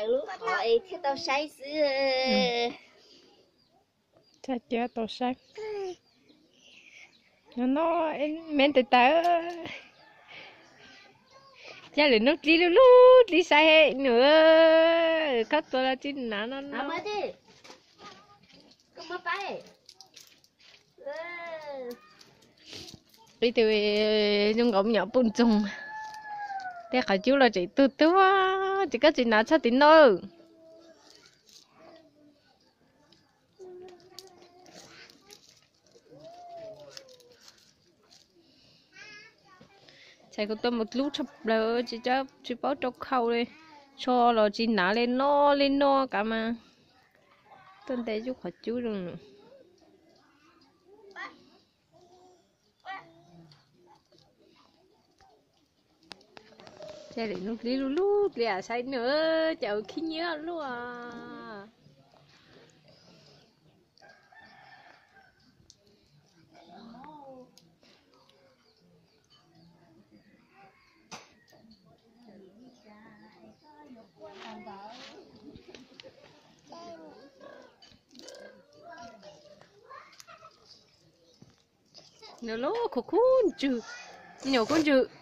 Lub qhov es thiaj tau saib xwb. Txhaj cia tau saib. No no, me ntes tawv. Yog lwm hnub dlib lub lub dlib saib nws, khob tua los tsis hnav no no. Ib tug zoo nkaus me nyuam puj ntxoog, tej qhov cub los tseem tuag tuag, ces koj tsis hnav txhob tim no. Txhais kuv tuaj mus dlub tshaj plaws, tsis paub rau khau li, tsho los tsis hnav li no li no kav mas tuaj ntes cub qhov cub zoo. Ces lwm hnub dlib lub lub dliv saib nws, ces ua khib nyiab luaj. Nws lub khub khub ntswg, nyuam khub ntswg.